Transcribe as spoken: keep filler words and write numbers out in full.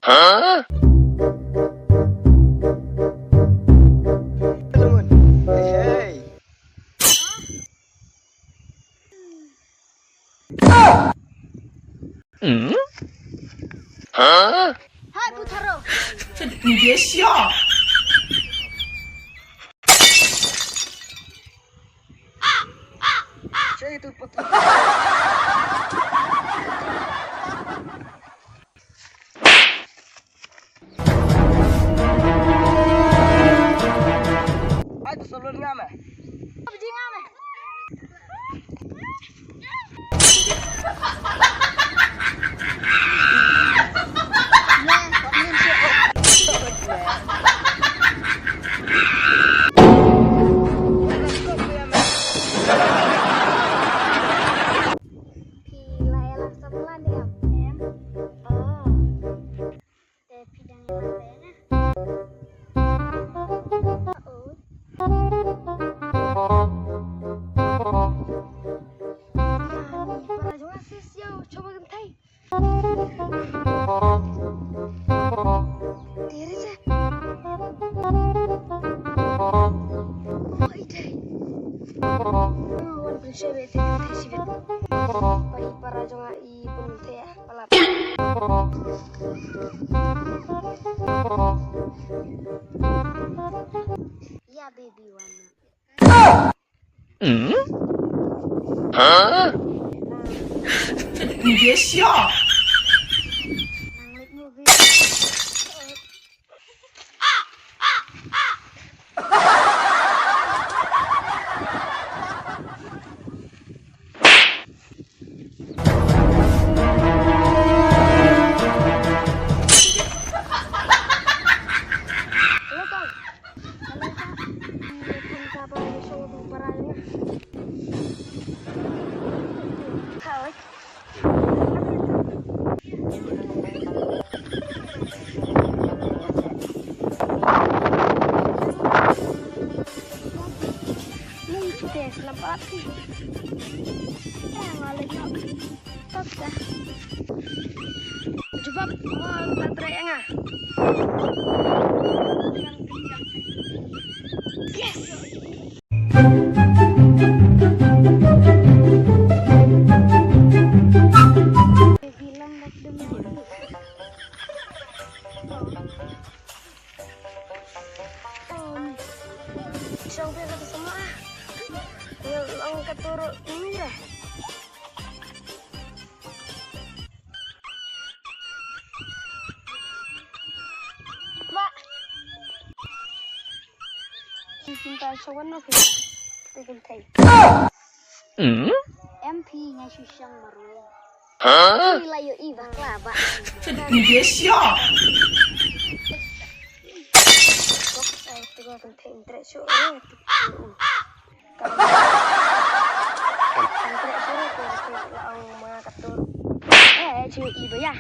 Huh? Hey, hey. Huh? Hai, Putaro. Yes, yeah. Ai, tu solo nga me. Apa je nga me? Phi la ïa lap samla ne em? Em. Oh. Te phi dang ïa lap ne? Oh. Ah, ni para jong nga sis ïa u chong kynthei. Tiri je. Oi, dei. Wan pynshai bad te kynthei shibit. Ba i para jong nga i pynthei ah, palat. Ya, baby one. Hmm? Huh? Yes, yeah. Jubab, oh, tak trei nga. Yes. Bilang bak dem. Shong phi ka sama ah. Ngam ong ka turu ni re. Ba. Ki cinta shong wan no phi. Phi kin thei. Hmm? Em phi nga shu shang marwei. Huh? Phi la ïohi bakla ba. Yes, yeah. Kok, eh, tu kan thei, trek shu, eh, tu. Kan trek shu, tu, tu, la ong ma ka tu. Eh, shu i ba ya.